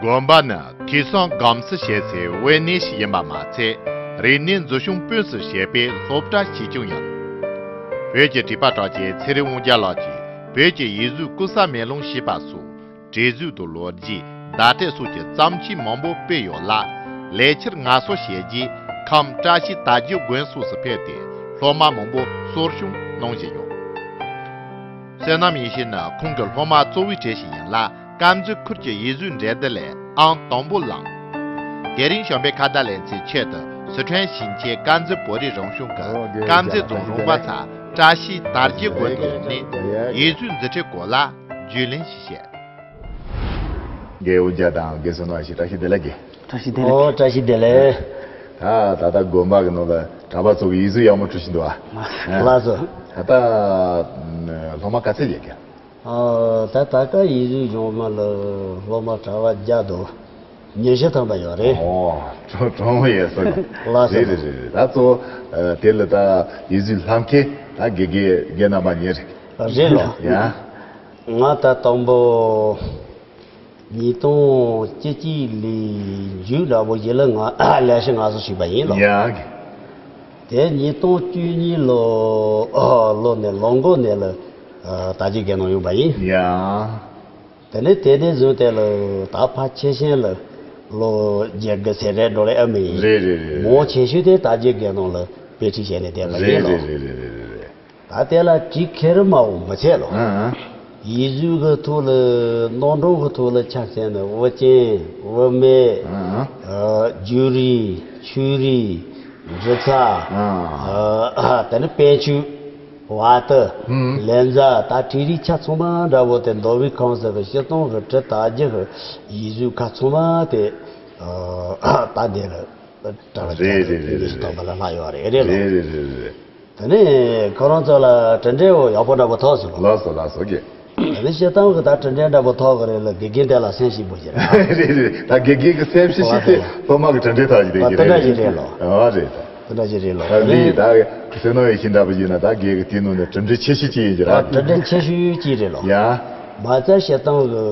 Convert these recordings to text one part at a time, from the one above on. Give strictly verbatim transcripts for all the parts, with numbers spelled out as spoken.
དགོན་པ་ནི་དུས་སང་སྒམ་སུ་བྱེད་སའི་དབེན་གནས་ཤིག་ཡིན་པ་མ་ཚད། རིག་གནས་འཛིན་སྐྱོང་སྤུས་སུ་བྱེད་པའི་སློབ་གྲྭ་ཆེ་ཆུང་ཡིན། བོད་ཀྱི་བྲིས་པ་གྲགས་ཅན་ཚེ་རིང་དབང་རྒྱལ་ལགས་ཀྱིས་བོད་ཀྱི་ཡིག་གཟུགས་ཀུན་གསལ་མེ་ལོང་ཞེས་པ་སོགས། བྲིས་གཟུགས་དང་ལོ་རྒྱུས། བརྡ་སྤྲོད་སོགས་ཀྱི་བརྩམས་ཆོས་མང་པོ་སྤེལ་ཡོད་ལ། ལས་འཁྱུར་ངལ་གསོ་བྱས་རྗེས་ཁམས་བཀྲ་ཤིས་དར་རྒྱས་དགོན་སོགས་སུ་ཕེབས་ཏེ་སློབ་མ་མང་པོ་གསོ་སྐྱོང་གནང་བཞིན་ཡོད། བསོད་ནམས་ཡེ་ཤེས་ནི་ཁོང་གི་སློབ་མ་གཙོ་བོའི་གྲས་ཤིག་ཡིན་ལ། དཀར་མཛེས་ཁུལ་གྱི་ཡིག་གཟུགས་འགྲན་བསྡུར་ལས་ཨང་དང་པོ་བླངས། དེ་རིང་བྱམས་པའི་ཁ་བརྡ་ལེ་ཚན་ཆེད་དུ་སི་ཁྲོན་ཞིང་ཆེན་དཀར་མཛེས་བོད་རིགས་རང་སྐྱོང་ཁུལ་དཀར་མཛེས་རྫོང་རོང་པ་ཚ་བཀྲ་ཤིས་དར་རྒྱས་དགོན་དུ་ཡོང་ནས་ཡིག་གཟུགས་འཛིན་ཁྲིད་སྐོར་ལ་རྒྱུས་ལོན་ཞིག་བྱས། རྒན་དབང་རྒྱལ་དང་རྒན་བསོད་ནམས་ཡེ་ཤེས། བཀྲ་ཤིས་བདེ་ལེགས་རྒན། བཀྲ་ཤིས་བདེ་ལེགས། ཨོ། བཀྲ་ཤིས་བདེ་ལེགས། ད་ད་ལྟ་དགོན་པ་གི་ནང་ལ་གྲྭ་པ་ཚོ་གི་ཡིག་གཟུགས་ཡག་མོ་འཁྲུད་བཞིན་འདུག་ཨ། ལགས་སོ། ད་ལྟ་སློབ་མ་ག་ཚད་ཡོད་ཀྱང་། ཨ། ད་ད་ལྟ་ཡིག་གཟུགས་སྦྱོང་བ་ལ་སློབ་མ་གྲྭ་པ་བརྒྱ་དང་ཉི་ཤུ་ཐམ་པ་ཡོད་རེད། ཨོ། གྲོང་གྲོང་མི་ཡོད་སོ། ལགས་སོ། རེད་རེད་རེད་རེད། ད་གཙོ་བོ་དེ་ལ་ད་ཡིག་གཟུགས་བསླབ་མཁན་ད་དགེ་རྒན་རྒན་རྣམ་པ་གཉིས་རེད། རེད་ལོ། ཡ། ང་ད་དང་པོ་ཉིས་སྟོང་བཅུ་གཅིག་ལོའི་མཇུག་འདྲ་པོ་ཞིག་ལ་ང་ལས་ཞུགས་ངལ་གསོ་ཞུས་པ་ཡིན་ལོ། ཡ། དེ་ཉིས་སྟོང་བཅུ་གཉིས་ལོ་ལོ་ནས་ལོ་མགོ་ནས་ལ་དར་རྒྱས་དགེ་རྣམ་ཡོང་པ་ཡིན། ཡ། དེ་ནས་དེ་ནས་བཟུང་སྟེ་ལ་ད་ཕལ་ཆེར་ཤེས་ལ་ལོ་བརྒྱད་དགུ་ཟེར་རེད་འགྲོ་ལེ་ཨ་མི་ཡིན། རེད་རེད་རེད། མང་ཆེ་ཤོས་དེ་དར་རྒྱས་དགེ་རྣམ་ལ་དཔེ་ཁྲིད་བྱས་ནས་བསྡད་པ་ཡིན་ལོ། རེད་རེད་རེད། ད་དེ་ལ་བྲིས་ཁྱེར་མ་འོང་མི་ཚད་ལོ། ཨ་ཨ། ཡིག་གཟུགས་ཀྱི་ཐོག་ལ་རྣམ་གྲངས་ཀྱི་ཐོག་ལ་ཆ་བཞག་ན་དབུ་ཅན། དབུ་མེད། ཨ་ཨ། ཨ། སྒྱུ་རིགས། ཆོས་རིགས། འབྲི་ཚ། ཨ་ཨ། ཨ་ཨ། དེ་ནས་དཔེ་མཆོད། བར་དུ། ཨུམ། ལན་ཚ། ད་བྲིས་རིགས་ཆ་ཚང་མ་འདྲ་པོ་དེ་མདོ་དབུས་ཁམས་གསུམ་གྱི་སྤྱིར་བཏང་གི་བྲིས་དར་རྒྱས་ཀྱི་ཡིག་གཟུགས་ཁག་ཚང་མ་དེ་ཨ་ད་འདི་ལ་གྲྭ་པ་རེད་རེད་རེད་རེད། ཉི་ཤུ་ཐམ་པ་ལ་ལྷག་ཡོད་རེད། རེད་ལོ། རེད་རེད་རེད་རེད། དེ་ནས་ཁོ་རང་ཚོ་ལ་གྲུབ་འབྲས་ཡག་པོ་འདྲ་པོ་ཐོབ་སོང་ལོ། ལགས་སོ་ལགས་སོ་རྒན། དེ་ནས་སྤྱིར་བཏང་གི་ད་གྲུབ་འབྲས་འདྲ་པོ་ཐོབ་གི་རེད་ལ་དགེ་རྒན་དེ་ལ་སེམས་ཤིག་པོ་ཞིག་རེད། རེད་རེད། ད་དགེ་རྒན་གྱི་སེམས་ཤིག་ཤིག་དེ་སློབ་མ་གི་གྲུབ་འབྲས་ཐོབ་ཀྱི་རེད། ཨ་དེ་འདྲ་ཞིག་རེད་ལོ། ཨ་རེད། དེ་འདྲ་ཞིག་རེད་ལོ། ད་འདི་ད་བསོད་ནམས་ཡེ་ཤེས་འདྲ་པོ་ཡིན་ན་ད་དགེ་རྒན་གྱི་དེ་ནང་ནས་གྲུབ་འབྲས་ཆེ་ཤོས་ཅིག་ཡིན་གྱི་རེད། ཨ་གྲུབ་འབྲས་ཆེ་ཤོས་ཅིག་རེད་ལོ། ཡ། མ་རྩ་སྤྱིར་བཏང་གི་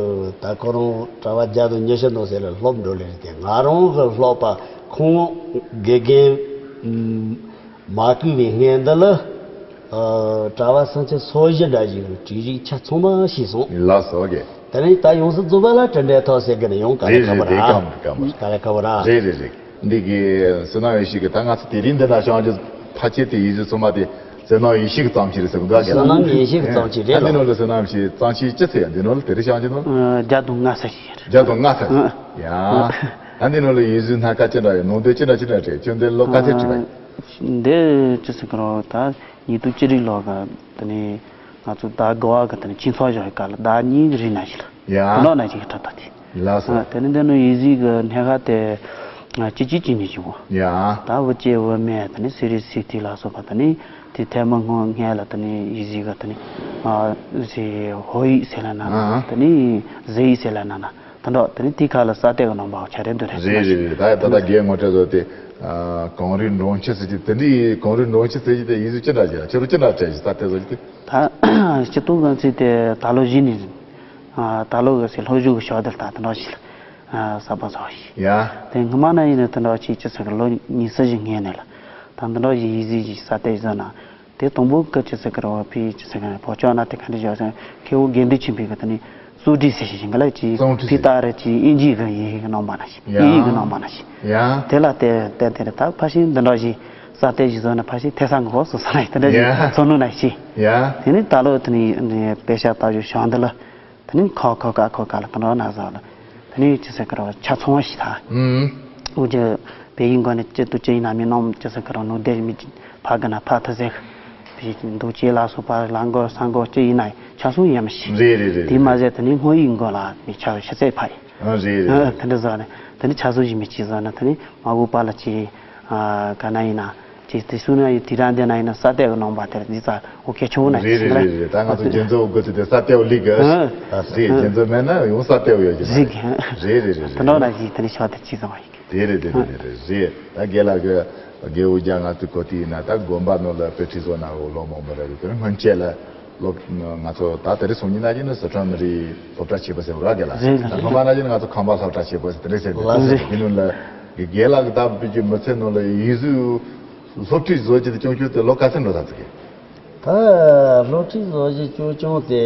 ད་ཁོ་རང་གྲྭ་པ་བརྒྱ་དང་ཉི་ཤུ་ནང་ཟེར་ལ་སློབ་འགྲོ་ལེ་རེད་དེ། ང་རང་གི་སློབ་པ་ཁོང་དགེ་རྒན་མ་བསྐོས་པའི་སྔོན་འདི་ལ། ཨ། གྲྭ་པ་སུམ་ཅུ་སོ་བཞི་འདྲ་ཞིག་གི་བྲིས་རིགས་ཆ་ཚང་མ་ཤེས་སོང་། ལགས་སོ་རྒན། དེ་ནས་ད་ཡོངས་སུ་རྫོགས་པ་ལ་གྲུབ་འབྲས་ཐོབ་ཟེར་གི་ནས་ཡོང་ག་རེ། རེད་ཁ་རེད། བ་ར། དེ་སྐམ་སྐམ། ག་རེ་ཁ་བ་ར། རེད་རེད་རེད། འདི་གི་བསོད་ནམས་ཡེ་ཤེས་ཀྱི་ད་ང་ཚོ་དེ་རིང་འདི་ན་བྱང་རྒྱུ་ཕལ་ཆེར་དེ་ཡིག་གཟུགས་ཚང་མ་དེ་བསོད་ནམས་ཡེ་ཤེས་ཀྱི་བརྩམས་ཆོས་རེད་ཟེར་གི་འདུག་ག་རེད། བསོད་ནམས་ཡེ་ཤེས་ཀྱི་བརྩམས་ཆོས་རེད་ཨ། འདི་ལོ། ནང་ལ་བསོད་ནམས་ཡེ་ཤེས་བརྩམས་ཆོས་ཅི་ཚེ་ཡ་འདི་ནང་ལ་དེ་རིང་བྱང་རྒྱུ་ནང་། ཨ། བརྒྱ་དང་ལྔ་ཚེ་ཡིན། བརྒྱ་དང་ལྔ་ཚེ། ཨ། ཡ། ཨ། ད་འདི་ནང་ལ་ཡིག་གཟུགས་སྣ་ཁ་ཅི་འདྲ་ཡོད། ནང་དོན་ཅི་འདྲ་ཅི་འདྲ་རེད། ཁྱོད་འདི་ལོ་ག་ཚོད་བྲིས་པ་ཡིན། འདི་ཅི་ཟེར་གི་རོ། ད་ཉིས་སྟོང་བཅུ་དྲུག་ལོ་ག་དེ་ནས་ང་ཚོ་ཟླ་དགུ་བ་གི་དེ་ནས་ཆོས་ཚོགས་བཞག་ཡོད་ག་ལ་ཟླ་གཉིས་རིང་ན་ཞིག་ལ། ཡ། ལོ་ན་ཅིག་གི་གྲྭ་ཐོག་དེ། ལགས་སོ། ཨ། དེ་ནས་འདི་ནང་ཡིག་གཟུགས་གི་སྣ་ཁ་དེ་ཅི་ཅི་ཅི་ནས་བྱུང་བ། ཡ། ད་དབུ་ཅན་དབུ་མེད་དེ་ནས་སི་རི་སི་ཏི་ལ་སོགས་པ་དེ་ནས་དེ་ཐེངས་མ་སྔོན་ངས་ལ་དེ་ནས་ཡིག་གཟུགས་གི་དེ་ནས་ཨ་ཟི་ཧོ་ཡིག་ཟེར་ལ་ན་ན། ཨ། དེ་ནས་ཟི་ཡིག་ཟེར་ལ་ན་ན། དེ་འདྲ་དེ་ནི་དེའི་ཁ་ལ་ས་གཏེར་གྱི་རྣམ་པ་ཆ་རེ་འདུག་རེད། རེད་རེད་རེད། ད་ད་ལྟ་རྒན་ངོ་སྤྲོད་བཟོ་དེ། ཨ། གངས་རིའི་སྒྲོན་ཆེན་ཟེར་གྱི་དེ་འདྲའི་གངས་རིའི་སྒྲོན་ཆེན་ཟེར་གྱི་དེ་ཡིག་གཟུགས་ཅི་འདྲ་བྱས་ཁྱེད་རང་ཅི་འདྲ་བྲིས་ཤིག་ས་གཏེར་བཟོ་གྱི་དེ། ད་སྤྱིར་བཏང་གི་ཚིག་དེ་ད་ལོ་གཞི་ནས། ཨ། ད་ལོ་གི་སློབ་སྦྱོང་གི་ཕྱོགས་དེར་ད་དེ་འདྲ་ཞིག་ལ། ཨ། གསར་པ་བཟོ་ཞིག་ཡ། དེ་སྔ་མ་ན་ཡིན་ན་དེ་འདྲ་ཅིག་ཅི་ཟེར་གི་ལོ་ཉི་ཤུ་ཞིག་སྔོན་ནས་ལ། ད་འདི་འདྲ་ཞིག་ཡིག་གཟུགས་ཞིག་ས་གཏེར་བཟོ་ན། དེ་དང་པོ་སྐད་ཆ་ཟེར་གི་རེད་བ། ཕི་ཅི་ཟེར་གི་རེད། བོད་ལྗོངས་ན་དེ་ག་འདྲ་བཞག་ཟེར་ན་མཁས་དབང་དགེ་འདུན་ཆོས་འཕེལ་གི་དེ་ནི་རྩོམ་སྒྲིག་ཟེར་ཞིག་ཡིན་གི་ལ། ཅི་རྩོམ་སྒྲིག་ཕི་ཏ་རེད། ཅི་ཨིན་ཇི་གི་ཡི་གེ་གི་རྣམ་པ་ན་ཞིག་ཡ། དབྱིན་ཡིག་གི་རྣམ་པ་ན་ཞིག་ཡ། དེ་ལ་དེ་དེ་དེ་རེད། ད་ཕ་ཤིང་འདི་འདྲ་ཞིག་ས་གཏེར་ཞིག་བཟོ་ན་ཕ་ཤིང་ཐེ་ས་འགོ་སོ་ས་ན་དེ་འདྲ་ཞིག་ཡ། ཚོར་སྣང་ན་ཞིག་ཡ། དེ་ནི་ད་ལོ་དེ་ནི་དཔེ་ཤག་ལྟ་རྒྱུ་བྱང་འདི་ལ། དེ་ནས་ཁ་ཁ་ཁ་ཁ་ཁ་ལ་དང་འགྲོ་ན་ཟ་ལ། དེ་ནས་ཅི་ཟེར་གི་རོ་ཆ་ཚང་བ་ཞིག་ད། ཨུམ། འུ་ཅག་བོད་ཡིག་འགོ་ནས་སྤྱི་དུ་ཅི་ཡིན་ན་མིན་ནམ་ཅི་ཟེར་གི་རོ་ནུ་དེ་མི་ཕ་གི་ན་ཕ་ཐ་ཟེར། བོད་ཡིག་འདུག་ཅེས་ལ་སོགས་པ་ལ་འགོ་ས་འགོ་ཅི་ཡིན་ན་ཆ་ཚང་ཡིན་མི་ཤེས། རེད་རེད་རེད། དེ་མ་ཟད་དེ་ནས་སྔོན་ཡིག་འགོ་ལ་མི་ཆ་ཤ་ཚད་ཕ་ཡིན། ཨ་རེད་རེད་རེད། དེ་འདྲ་ཟ་ནས་དེ་ནས་ཆ་ཚང་ཡིན་མི་ཅི་ཟ་ན་དེ་ནས་མ་བུ་པ་ལ་ཅི། ཨ། ག་ན་ཡིན་ན། ཅིག་དེ་སུ་ན་ཡིན་དེ་རང་དེ་ན་ཡིན་ན་ས་གཏེར་གི་རྣམ་པ་དེར་འདི་ཙ་འོ་གལ་ཆེ་བོ་ན་རེད་ཅིག་རེད་རེད་རེད། ད་ང་ཚོ་རྒྱན་ཚོ་འོ་དགོས་ཚེ་དེ་ས་གཏེར་འོ་ལིག་གི། ཨ། རེད། རྒྱན་ཚོ་མེད་ན་ཡང་ས་གཏེར་འོ་ཡོད་ཀྱི་རེད། རེད་རེད་རེད་རེད། དེ་འདྲ་ན་ཅིག་དེ་ནི་ཤོག་དེ་ཅིག་བཟང་བ་ཡིན། དེ་རེད་དེ་རེད་དེ་རེད་རེད། ད་རྒན་ལགས་གི་རྒན་འུ་ཅག་ང་ཚོ་གོ་དེ་ཡིན་ན་ད་དགོན་པ་ནང་ལ་དཔེ་ཁྲིད་སོགས་ན་འོ་ལོ་མང་པོ་རེད། དེ་ནི་སྔོན་ཆད་ལ། སློབ་ང་ཚོ་ད་དེ་རིང་སང་ཉིན་ནང་བཞིན་ནི་སི་ཁྲོན་མི་རིགས་སློབ་གྲྭ་ཆེན་པོ་ཟེར་བ་ར་གི་ལ། རེད་ལ། ད་སྔོན་མ་ནང་བཞིན་ནི་ང་ཚོ་ཁམས་པ་སློབ་གྲྭ་ཆེན་པོ་ཟེར་དེ་རིང་ཟེར་གི་ལ་ཟེར་གི་ནོ་ལ། གི་རྒན་ལགས་ཀྱི་ད་བོད་ཀྱི་མི་ཚེ་ནང་ལ་ཡིག་གཟུགས་སློབ་ཁྲིད་བཟོ་རྒྱུ་དེ་སྐྱོང་རྒྱུ་དེ་ལོ་ག་ཚོད་འགྲོ་ད་ཚོད་གི། ད་སློབ་ཁྲིད་བཟོ་རྒྱུ་སྐྱོང་སྐྱོང་དེ་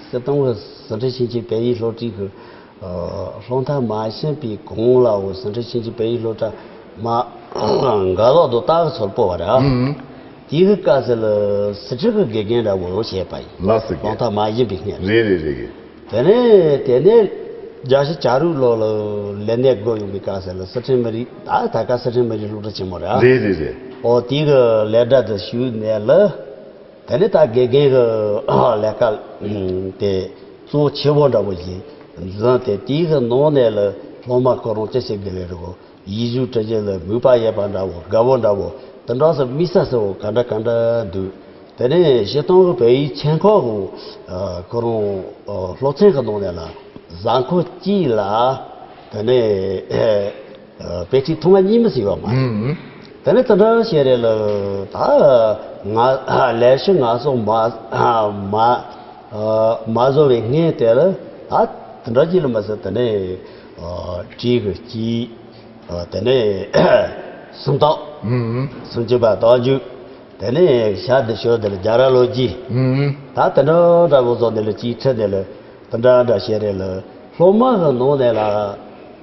སྲིད་ཏང་གི་སི་ཁྲོན་ཞིང་ཆེན་བོད་ཡིག་སློབ་གྲྭའི་གི་སློབ་མཐར་མ་ཕྱིན་པའི་གོང་ལའོ། སི་ཁྲོན་ཞིང་ཆེན་བོད་ཡིག་སློབ་གྲྭ་མ་འགག་ལོག་དུ་ལྟ་གི་ཚོར་པོ་བ་ར། ཨུམ། དེའི་གི་སྐབས་སུ་ལ་སི་ཁྲོན་གི་དགེ་རྒན་འདྲ་བོ་བྱས་པ་ཡིན། ལགས་སོ་གི། སློབ་མཐར་མ་ཕྱིན་པའི་སྔོན། རེད་རེད་རེད་གི། དེ་ནས་དེ་ནས་རྒྱལ་སྤྱི་བྱ་རུག་ལོ་ལ་ལས་གནས་དགོས་ཡོང་བའི་སྐབས་སུ་ལ་སི་ཁྲོན་མི་རིགས་ད་ད་ཀ་སི་ཁྲོན་མི་རིགས་སློབ་གྲྭ་ཆེན་མོ་ར། རེད་རེད་རེད། ཨོ་དེའི་གི་ལས་གྲྭ་དུ་ཞུགས་ནས་ལ། དེ་ནས་ད་དགེ་རྒན་གྱི་ལས་ཀ་དེ་གཙོ་བོ་ཆེ་བོ་འདྲ་བོ་ཞིག་འཛིན་ཏེ། དེའི་གི་ནང་ནས་ལ་སློབ་མ་ཁོ་རང་ཅི་ཟེར་གི་ལེ་རེད་གོ། ཡིག་གཟུགས་འབྲི་རྒྱུ་ལ་མོས་པ་ཡོད་པ་འདྲ་བོ། དགའ་བོ་འདྲ་བོ། དེ་འདྲ་སོགས་དམིགས་བསལ་གསལ་བོ་ག་འདྲ་ག་འདྲ་འདུག་དེ་ནས་སྤྱིར་བཏང་གི་བོད་ཡིག་ཆེད་ཁོག་གི་ཁོ་རང་སློབ་ཚན་གྱི་ནང་ནས་ལ་གཟའ་འཁོར་གཅིག་ལ་དེ་ནས་དཔེ་ཁྲིད་ཐུང་ང་གཉིས་མིན་ཟིག་ཡོད་མ་རེད། ཨུམ། དེ་ནས་དེ་འདྲ་བྱས་རེད་ལ། ད་ང་ལས་ཤི་ང་སོགས་མ་མ་མ་བཟོ་བའི་སྔོན་དེ་ལ་ད་དེ་འདྲ་ཅིག་ལ་མ་ཟད། དེ་ནས་བྲིས་གི་གཅིག་དེ་ནས་སུམ་རྟགས། ཨུམ། སུམ་ཅུ་པ་རྟགས་འཇུག་དེ་ནས་ཞག་འདི་ཞོར་འདི་ལ་རྒྱལ་རབས་ལོ་རྒྱུས། ཨུམ། ད་དེ་འདྲ་འདྲ་བོ་བཟོ་འདི་ལ་གཅིག་ཁྲིད་འདི་ལ། དེ་འདྲ་འདྲ་བྱས་རེད་ལ། སློབ་མ་གི་ནང་ནས་ལ་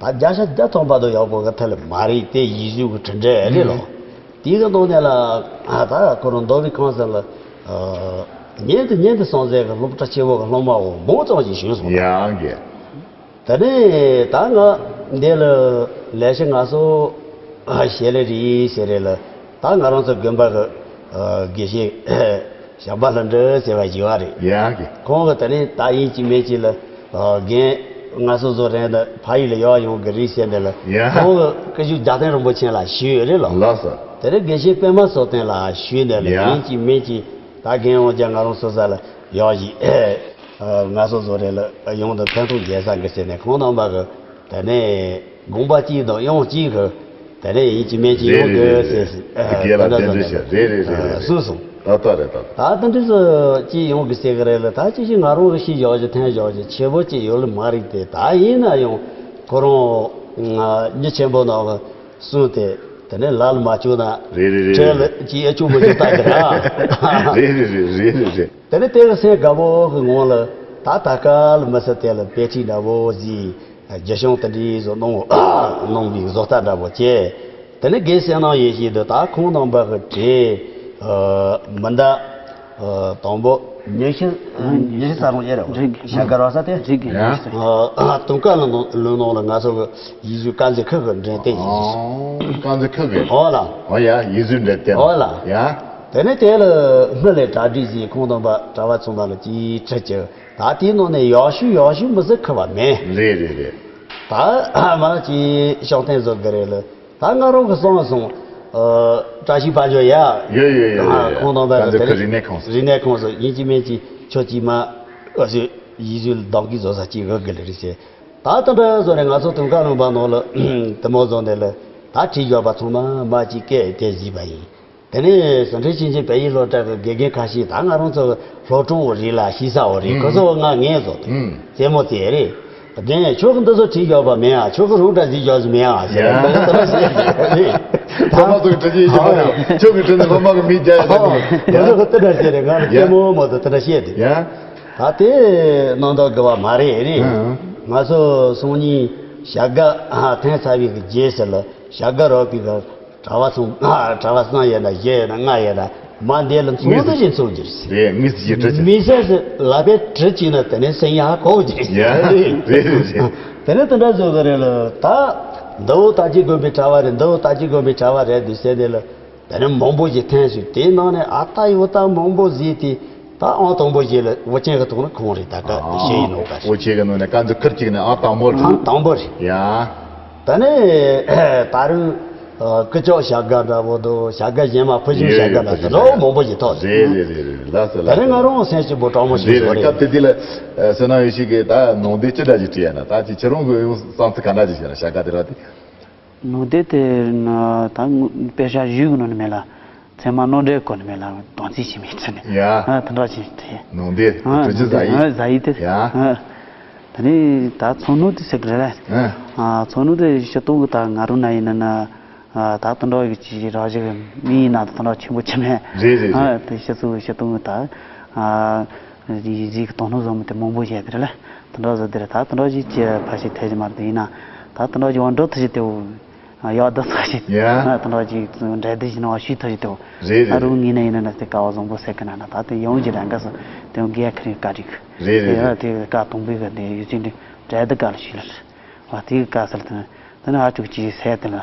ད་བརྒྱ་ཆ་བརྒྱ་ཐམ་པ་དུ་ཡག་པོ་གི་ཐད་ལ་མ་རེད་དེ། ཡིག་གཟུགས་གི་གྲུབ་འབྲས་རེད་ལོ། ཨུམ། དེའི་གི་ནང་ནས་ལ་ད་ཁོ་རང་མདོ་དབུས་ཁམས་གསུམ་ལ་ཉན་དུ་ཉན་དུ་སོང་ཟེར་གི་སློབ་གྲྭ་ཆེ་བོ་གི་སློབ་མ་འོ་མང་ཙམ་ཞིག་བྱུང་སོང་། ཡང་གི། དེ་ནས་ད་ང་འདི་ལ་ལས་ཤི་ང་སོགས་ཞལ་ལས་རེད་ཟེར་རེད་ལ། ད་ང་རང་ཚོ་དགོན་པ་གི་དགེ་བཤེས་ཞག་པ་ལྷ་འདྲེ་ཟེར་བ་ཞིག་ཡོད་རེད། ཡ་གི། ཁོང་གི་དེ་ནས་ད་ཡིན་གཅིག་མིན་གཅིག་ལ་རྒན་ང་སོ་བཟོ་རན་ད་ཕ་ཡུལ་ལ་ཡོང་ཡོང་གི་རེད་ཟེར་འདི་ལ། ཡ། ཁོང་གི་སྐུ་ཞབས་རྒྱལ་བསྟན་རིན་པོ་ཆེ་ལ་ཞུས་ཡོད་རེད་ལ། ལགས་སོ། དེ་ནས་དགེ་བཤེས་པད་མ་བསོད་བསྟན་ལ་ཞུས་འདི་ལ། ཡ། ཡིན་གཅིག་མིན་གཅིག་ད་རྒན་འོང་རྒྱ་ང་རང་སོ་ས་ལ་ཡོང་ཞིག་ང་སོ་བཟོ་རེད་ལ་ཡོང་དུ་ཕན་ཐོགས་རྒྱལ་ས་འགི་ཟེར་ནས་ཁོང་རྣམ་པ་གི་དེ་ནས་དགོངས་པ་གཅིག་དང་དབྱངས་གཅིག་གི་དེ་ནས་ཡིན་གཅིག་མིན་གཅིག་ཡོང་དགོས་ཟེར་ཟེར། རེད་རེད་རེད། དགེ་ལ་རྟེན་འབྲེལ་བྱས། རེད་རེད་རེད་རེད། གསུངས་སོང་། ད་ལྟ་རེད་ད། ད་ལྟ་འདི་ཚོ་གཅིག་ཡོང་གི་ཟེར་གི་རེད་ལ། ད་ཅི་ཞིག་ང་རང་གི་ཤེས་བཞག་རྒྱུ་ཐོན་བཞག་རྒྱུ་ཆེ་བོ་གཅིག་ཡོད་ལ་མ་རེད་དེ། ད་ཡིན་ན་ཡང་ཁོ་རང་མྱི་ཆེན་པོ་ནང་གི་གསུངས་ཏེ། དེ་ནས་ལ་ལ་མ་བཅུག་ན། རེད་རེད་རེད། བྲེལ་ལ་ཅི་ཨེ་བཅུག་མི་བཅུག་ལྟ་གི་ར། རེད་རེད་རེད་རེད་རེད། དེ་ནས་དེ་གི་སེམས་དགའ་པོ་གི་ངང་ལ་ད་ད་ག་ལ་མི་ཟེར་དེ་ལ་དཔེ་ཁྲིད་འདྲ་བོ་ཟིག་རྒྱུ་ཤིང་དེ་འདྲའི་བཟོ་གནང་གནང་བའི་བཟོ་ལྟ་འདྲ་བོ་བྱས། དེ་ནས་དགེ་བསོད་ནམས་ཡེ་ཤེས་འདི་ད་ཁོང་རྣམ་པ་གི་གྲས་མི་འདའ་དང་པོ་ཉི་ཤུ་ཉི་ཤུ་ས་རུང་ཡེ་རེད། རེད། ཤ་དཀར་བ་ས་དེ། རེད། ཡ། དུང་དཀར་ལུང་ནང་ལ་ང་ཚོ་གི་ཡིག་གཟུགས་དཀར་མཛེས་ཁུལ་གི་འགྲེམས་སྟོན་ཡིན། ཨོ། དཀར་མཛེས་ཁུལ་གི། ཨོ་ལ། ཨོ་ཡ། ཡིག་གཟུགས་འགྲེམས་སྟོན། ཨོ་ལ། ཡ། དེ་ནས་དེ་ལ་སྔོན་ལས་གྲ་སྒྲིག་ཟིག་ཁོང་རྣམ་པ་གྲྭ་བ་ཚང་མ་ལ་ཅིག་ཁྲིད་ཀྱི། ད་དེའི་ནང་ནས་ཡག་ཤོས་ཡག་ཤོས་མི་ཟེར་ཁུ་བ་མེད། རེད་རེད་རེད། ད་མ་ཅིག་ཤོག་ཐེངས་བཟོ་དགོས་རེད་ལ། ད་ང་རང་གི་སོང་སོང་། ཨ། བཀྲ་ཤིས་དཔལ་འབྱོར་ཡ། ཡོད་ཡོད་ཡོད་ཡོད། ཁོང་རྣམ་པ་གི་དེ་རིག་གནས་ཁང་སོགས། རིག་གནས་ཁང་སོགས་ཡིན་གཅིག་མིན་གཅིག་ཁྱོད་ཀྱིས་མ་ཨ་ཟོས་ཡིག་གཟུགས་ལ་གདམ་ག་བཟོ་ས་ཅིག་དགོས་གི་ལ་རེད་ཟེར། ད་དེ་འདྲ་བཟོ་ནས་ང་ཚོ་དུང་དཀར་ལུང་པ་ནང་ལ་དེ་མོ་བཟོ་ནས་ལ་ད་ཁྲིད་ཡོད་པ་ཚང་མ་མ་ཅིག་སྐད་དེ་བཟོས་པ་ཡིན། དེ་ནས་ཟི་ཁྲོན་ཞིང་ཆེན་བོད་ཡིག་སློབ་གྲྭ་གི་དགེ་རྒན་ཁ་ཤས། ད་ང་རང་ཚོ་སློབ་གྲོང་འོ་རེད་ལ་ཤེས་ས་འོ་རེད། ཁོ་ཚོ་ང་ངས་བཟོ་དུ་རྩེད་མོ་རྩེ་རེད། རྒན་ཁྱོད་ཀྱི་འདི་ཚོ་བྲིས་ཡོད་པ་མེད་ཨ། ཁྱོད་ཀྱི་རུང་འདྲ་བཟོས་ཡོད་ཟིག་མེད་ཨ་ཟེར་ཡ། ཁོ་ཚོ་ལྟ་བ་ཟེར་གི་རེད། སློབ་མ་ཚོ་གི་བྲིས་ཀྱི་ཡོད་པ་རེད། ཁྱོད་ཀྱི་བྲིས་ནི་སློབ་མ་གི་མིང་རྒྱག་ཡ་ད་ཁོ་ཚོ་ལྟ་འདྲ་བྱས་རེད། ང་ལ་ལྟད་མོ་མ་གཏོགས་དེ་འདྲ་བཤད་དེ། ཡ། ད་དེ་གནང་དག་དགོས་པ་མ་རེད་རེད། ང་ཚོ་སང་ཉིན་བྱ་དགའ་ཐོན་ཚར་བའི་གི་རྗེས་སུ་ལ་བྱ་དགའ་རོགས་པའི་གི་གྲྭ་བ་ཚང་། ཨ། གྲྭ་བ་གསུམ་ཡོད་ན་བཞི་ཡོད་ན་ལྔ་ཡོད་ན་མ་འདི་ལ་ཚོགས་འདུ་ཞིག་ཚོགས་རྒྱུ་རེད། རེད། དངོས་སུ་ཞིག་གྲི་ཅིག་མི་སེར་ལ་པའི་གྲི་གཅིག་ན་དེ་ནས་སེང་ཡ་གོག་རྒྱུ་རེད། ཡ། རེད་རེད་རེད། དེ་ནས་དེ་འདྲ་བཟོ་གི་རེད་ལ། ད་འདི་བོ་ད་ཅི་དགོན་པའི་གྲྭ་བ་རེད། འདི་བོ་ད་ཅི་དགོན་པའི་གྲྭ་བ་རེད་འདུག་ཟེར་དེ་ལ། དེ་ནས་མང་པོ་ཞིག་འཐེན་སོང་། དེའི་ནང་ནས་ཨ་ད་ཡོ་ད་མང་པོ་ཟིག་དེ། ད་ཨང་དང་པོ་ཞིག་ལ་དབུ་ཅན་གྱི་ཐོག་ནས་ཁོང་རེད། ད་ཀ་ཨ་ཤེས་ཡིན་ནོ་ད། དབུ་ཅན་གྱི་ནང་ནས་དཀར་མཛེས་ཁུལ་གཅིག་ནས་ཨང་དང་པོ་རེད། ཨང་དང་པོ་རེད། ཡ། ད་ནི་ད་རུང་ཨ་སྐུ་ཅོག་བྱ་དགའ་འདྲ་བོ་དང་། བྱ་དགའ་གཞན་མ་ཕུལ་བྱུང་བྱ་དགའ་འདྲ་དེ་འདྲ་བོ་མང་པོ་ཞིག་ཐོགས་སོང་། རེད་རེད་རེད་རེད། ལགས་སོ་ད་ནི་ལགས་སོ། ང་རང་སེམས་སྐྱིད་པོ་སྤྲང་མོ་ཞིག་རེད་བཟོ་རེད། རེད། སྐབས་དེ་དུས་ལ་ཨ་བསོད་ནམས་ཡེ་ཤེས་ཀྱིས་ད་ནང་དོན་ཅི་འདྲ་ཞིག་བྲིས་ཡ་ན། ད་ཅི་ཁྱེད་རང་གི་ཡང་བསམ་ཚུལ་ག་འདྲ་ཞིག་བཤད་ན། བྱ་དགའ་དེ་ར་དེ། ནང་དེ་དེ་ན་ད་དཔེ་ཆ་ཞུས་གི་ནོ་ནི་མེད་ལ། ཚད་མ་རྣམ་འགྲེལ་སྐོར་ནས་མེད་ལ་དོན་ཚིག་ཞིག་མེད་ཚེ་ནས། ཡ། ཨ་དེ་འདྲ་ཞིག་དེ། ནང་དེ་ཨ་གྲུ་བཞི་ཟ་ཡི། ཨ་ཟ་ཡི་དེ། ཡ། ཨ་ད་ནི་ད་ཚོ་ནུ་དེ་ཟེར་གི་རེད་ལ། ཨ། ཨ་ཚོ་ནུ་དེ་ཤི་ཏུ་གི་ད་ང་རུ་ན་ཡིན་ན་ན། ཨ་ད་དེ་འདྲ་གི་ཅི་ར་ཞིག་མི་ཡིན་ན་དེ་འདྲ་ཆེན་པོ་ཆེ་མེད། རེད་རེད་རེད། ཨ་དེ་ཤི་ཚུ་གི་ཤི་ཏུ་གི་ད། ཨ་ཡི་ཟིག་གི་དོ་སྣང་བཟང་མོ་དེ་མང་པོ་བྱས་དེ་རེད་ལ། དེ་འདྲ་བཟོ་དེ་རེད། ད་དེ་འདྲ་ཞིག་ཅི་ཕ་ཞིག་ཐེ་ཞིག་མ་རེད་དེ་ཡིན་ན། ད་དེ་འདྲ་ཞིག་བང་འགྲོ་ཐུ་ཞིག་དེའོ། ཡག་འདི་ཚ་ཞིག་ཡ། དེ་འདྲ་ཅིག་འབྲེལ་འདི་ཞིག་ནང་ཞུས་ཐུབ་ཞིག་དེ། རེད་རེད། ཨ་རུ་ངེས་ན་ཡིན་ན་ན་དེ་ཀ་བ་བཟང་པོ་ཟེར་གི་ན་ན་ད་དེ་ཡོང་གི་རང་ག་སོ་དེ་ཡང་རྒྱལ་ཁ་རིག་ཀ་རིག་རེད་རེད་དེ་ཡ་རེད། དེ་ཀ་དུང་པའི་གི་དེ་ཡོད་ཚད་འདི་འབྲེལ་འདི་ཀ་ལ་ཞུས་ལ། བ་དེ་གི་ཀ་ཟེར་དེ་དེ་ནི་ཨ་ཅུག་ཅིག་ཟེར་དེ་ལ།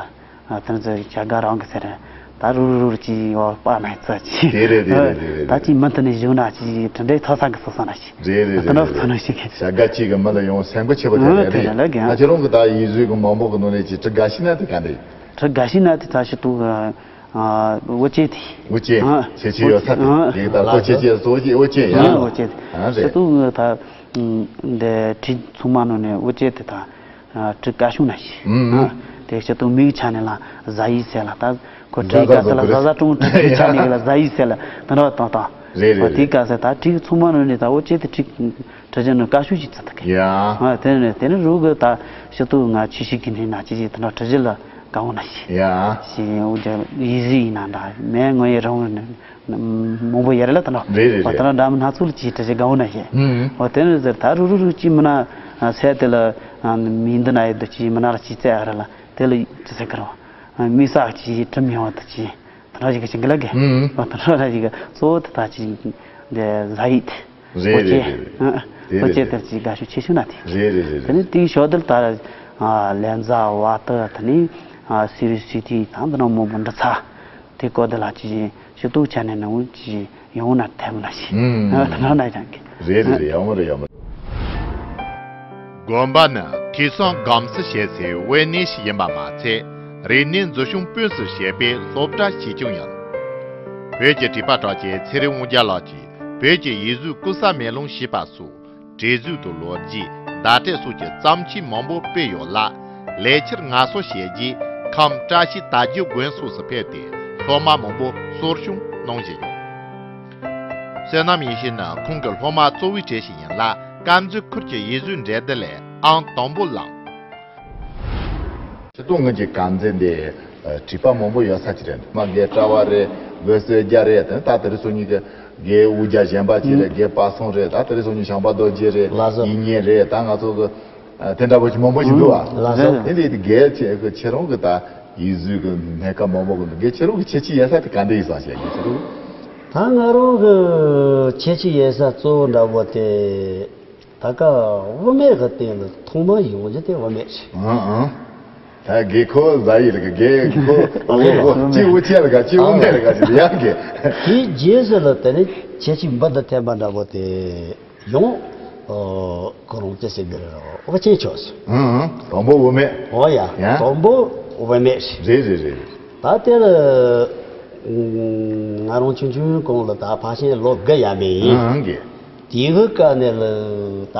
ཨ་དེ་ནི་ཚོ་བྱ་དགའ་རང་གི་ཟེར། ད་རུ་རུ་རུ་ཅིག་ཡོ་པ་ན་ཚ་ཅིག་རེད་རེད་རེད་རེད་རེད། ད་ཅིག་མི་དེ་ནི་བཞུགས་ན་ཅིག་དེ་འདྲའི་ཐོ་ས་གི་སོ་ས་ན་ཅིག་རེད་རེད་རེད། དེ་འདྲ་རེད་ཚོ་ན་ཞིག་གི་བྱ་དགའ་ཅིག་གི་མི་ལ་ཡོང་སེམས་པ་ཆེ་བ་དེ་ཨ་རེད་དེ་རེད། ལ་གི་ཨ་ཁྱེད་རང་གི་ད་ཡིག་གཟུགས་གི་མང་པོ་གི་ནང་ནས་ཅིག་དྲི་དགའ་ཤི་ན་དེ་ག་འདྲ་ཡིན། ཁྲི་དགའ་ཤི་ན་དེ་ཚ་ཤི་ཏུ་འུ་ཅེ་དེ། འུ་ཅེ་ཨ་ཆེ་ཆེ་ཡོད་ས་དེ་ཨ་དེ་ད་ལོ་ཆེ་ཆེ་སོ་ཅེ་འུ་ཅེ་ཡ། ཨ་འུ་ཅེ་ཨ་ཤི་རེད། ཏུ་ད་འདི་ཁྲི་ཚུ་མ་ནོ་ནས་འུ་ཅེ་དེ་ད་ཁྲི་དགའ་ཤུ་ན་ཤི། ཨ་དེ་ཤི་ཏུ་མིག་ཆ་ནས་ལ་ཟ་ཡི་ཟེར་ལ་ད་ཁོ་ཁྲི་ག་ས་ལ་ཟ་ཟ་ཀྲུང་ཁྲི་ཆ་ནས་ལ་ཟ་ཡི་ཟེར་ལ་ད་ནོ་ཏང་ཏང་། རེད་རེད་དེ་རེད། ག་ས་ད་ཁྲི་ཚུ་མ་ནོ་ནས་ད་འུ་ཅེ་དེ་ཁྲི་ཁྲི་ཆ་ནས་དགའ་ཤུ་ཞིག་ཚ་ད་གི། ཡ། ཨ་དེ་ནས་དེ་ནས་རུ་གི་ད་ཤི་ཏུ་ང་ཆི་ཤི་གི་ནས་ན་ཅི་ཅི་ད་ནོ་ཁྲི་ལ། དགའ་བོ་ན་ཞིག་ཡ། ཞིག་འུ་ཅག་ཡིད་གཟུགས་ཡིན་ན་འདྲ་མེད་ངོ་ཡི་རང་མང་པོ་ཡར་ལ་ད་ནོ། རེད་རེད་བ་ད་རེད། ནོ་འདྲ་མི་སྣ་ཚུལ་གྱིས་དྲི་ཞིག་དགའ་བོ་ན་ཞིག་ཨུམ། འོ་དེ་ནི་ཟེར་ད་རུ་རུ་རུ་ཅི་མི་ན་ཟེར་དེ་ལ་མི་འདི་ན་ཡོད་དུ་ཅི་མི་ན་ལ་ཅི་ཙེ་ཨ་ར་ལ་དེ་ལ་ཅི་ཟེར་གི་རོ། མི་ས་ཅི་དྲི་མི་ཡོང་བ་དུ་ཅི་ད་ནོ་ཞིག་གི་ཞིང་གི་ལ་གི་ཨུམ། འོ་ད་ནོ་ར་ཞིག་གཙོ་བོ་དེ་ད་ཅི་འདི་ཟ་ཡིད། རེད་འོ་རེད་ཅེ། རེད་རེད། འོ་ཅེ་དེ་ཅི་དགའ་ཤོས་ཆེ་ཤོས་ན་དེ། རེད་རེད་རེད་རེད། དེ་ནི་དེའི་ཞོར་དུ་ད་ལན་ཛ་བ་ཏི་དེ་ནི་སི་རི་སི་ཐི་དང་དེ་ནང་མང་པོ་འབྲི་ཚ། དེ་སྐོར་དེ་ལ་ཅི་ཞིག་ཞུ་གཏུག་ཆ་ནས་ནང་ཅི་ཡོང་ན་ཐེབས་ན་ཞིག་ཨུམ། དེ་ནང་ན་ཡང་གི་རེད་རེད་རེད། ཡག་མོ་རེད་ཡག་མོ་རེད། དགོན་པ་ནི་ཐོས་བསམ་སྒོམ་གསུམ་བྱེད་སའི་དབེན་གནས་ཤིག་ཡིན་པ་མ་ཚད། རིག་གནས་འཛིན་སྐྱོང་སྤེལ་གསུམ་བྱེད་པའི་སློབ་གྲྭ་ཞིག་ཀྱང་ཡིན། བོད་ཀྱི་བྲིས་པ་གྲགས་ཅན་ཚེ་རིང་དབང་རྒྱལ་ལགས་ཀྱིས་བོད་ཀྱི་ཡིག་གཟུགས་ཀུན་གསལ་མེ་ལོང་ཞེས་པ་སོགས་བྲིས་གཟུགས་དང་ལོ་རྒྱུས་བརྡ་སྤྲོད་སོགས་ཀྱི་བརྩམས་ཆོས་མང་པོ་སྤེལ་ཡོད་ལ། ལས་འཁྱུར་ངལ་གསོ་བྱས་རྗེས་ཁམས་བཀྲ་ཤིས་དར་རྒྱས་དགོན་སོགས་སུ་ཕེབས་ཏེ་སློབ་མ་མང་པོ་གསོ་སྐྱོང་གནང་བཞིན་ཡོད། བསོད་ནམས་ཡེ་ཤེས་ནི་ཁོང་གི་སློབ་མ་གཙོ་བོའི་གྲས་ཤིག་ཡིན་ལ། དཀར་མཛེས་ཁུལ་གྱི་ཡིག་གཟུགས་འགྲན་བསྡུར་ལས་ཨང་དང་པོ་བླངས། སྤྱིར་བཏང་ངོས་ཀྱི་དཀར་མཛེས་འདི་བྲིས་པ་མང་པོ་ཡོད་ས་ཅིག་རེད། མ་དགེ་བཀྲ་བ་རེད། དགེ་བསོད་རྒྱལ་རེད། ད་ད་དེ་རིང་སང་ཉིན་གྱི་དགེ་དབུ་རྒྱལ་གཞན་པ་ཅིག་རེད། དགེ་དཔལ་བཟང་རེད། ད་དེ་རིང་སང་ཉིན་བྱམས་པ་རྡོ་རྗེ་རེད། ལགས་སོ། ཡིད་བརྙན་རེད། ད་ང་ཚོ་གི་དེ་འདྲ་བོ་ཅིག་མང་པོ་ཞིག་འདུག་བ། ལགས་སོ། དེ་འདི་དགེ་ཁྱེད་ཁྱེད་རང་གི་ད་ཡིག་གཟུགས་ཀྱི་སྣ་ཁ་མང་པོ་གི་འདུག་དགེ་ཁྱེད་རང་གི་ཁྱད་ཆོས་ཡོད་ས་དེ་ག་འདྲ་ཡིན་བསམ་ཤེས་དགེ་ཁྱེད་རང་། ད་ང་རང་གི་ཁྱད་ཆོས་ཡོད་ས་གཙོ་བོ་འདྲ་བོ་དེ། ད་ཀ་དབུ་མེད་ཀྱི་སྟེང་ལ་ཐོག་མར་ཡོང་རྒྱུ་དེ་དབུ་མེད་རེད། ཨང་ཨང་། ད་དགེ་ཁོ་ཟ་ཡི་ལ་ག་དགེ་ཁོ་དགེ་ཁོ་ཅི་དབུ་ཆེ་ལ་ག་ཅི་དབུ་མེད་ལ་ག་ཅི་ཡང་གི་དེའི་རྗེས་སུ་ལ་དེ་ནི་ཁྱད་ཆོས་འབུར་དུ་ཐོན་པ་འདྲ་པོ་དེ་ཡང་ཁོ་རང་ཅི་ཟེར་གི་རེད། དབུ་ཆེན་ཆོག་སོང་། ཨང་ཨང་། དང་པོ་དབུ་མེད། འོ་ཡ། ཡ། དང་པོ་དབུ་མེད་རེད། རེད་རེད་རེད། ད་དེ་ལ་ང་རང་ཆུང་ཆུང་གོང་ལ་ད་ཕལ་ཆེར་ལོ་དགུ་ཡས་མས་ཡིན། ཨང་ཨང་གི་དེའི་སྐབས་ནས་ལ་ད་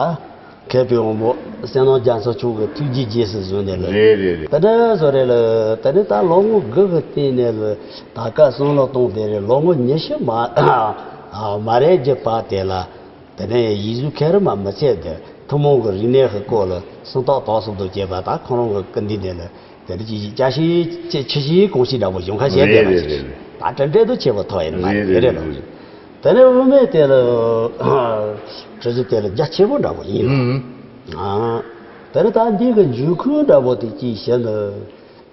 མཁས་པའི་དབང་པོ་བསོད་ནམས་རྒྱ་མཚོ་མཆོག་གི་ཐུགས་རྗེ་རྗེས་སུ་བཟུང་ནས་ལ། རེད་རེད་རེད། དེ་འདྲ་བཟོ་རེད་ལ། དེ་ནས་ད་ལོ་ངོ་དགུ་གི་སྟེང་ནས་ལ་ད་སྐབས་སང་ལོ་གཏོང་དེ་རེད། ལོ་ངོ་ཉི་ཤུ་མ་མ་རེད་རྒྱུ་བར་དེ་ལ་དེ་ནས་ཡིག་གཟུགས་མཁས་རུ་མ་མི་ཚད་དེ་ཐུན་མོང་གི་རིག་གནས་ཀྱི་སྐོར་ལ་སུམ་རྟགས་དག་གསུམ་དུ་བྱས་པ་ད་ཁོ་རང་གི་སྐུ་མདུན་དེ་ལ། དེ་འདྲ་ཅིག་ཅ་ཤེས་ཅི་ཆི་ཤེས་གོང་ཤེས་འདྲ་པོ་བྱུང་ཁ་བཤད་བསྡད་པ་རེད་ཞིག་རེད་རེད། ད་དྲན་འདྲེན་དུ་ཆེ་བོ་ཐོག་ཡིན་མ་རེད་རེད་རེད་རེད། དེ་ནས་དབུ་མེད་དེ་ལ་གྲུ་བཞི་དེ་ལ་རྒྱ་ཆེ་བོ་འདྲ་པོ་ཡིན། ཨུམ། ཨ། དེ་ནས་ད་འདི་གི་འཇུག་ཁུངས་འདྲ་པོ་དེ་ཅིག་བཤད་ན་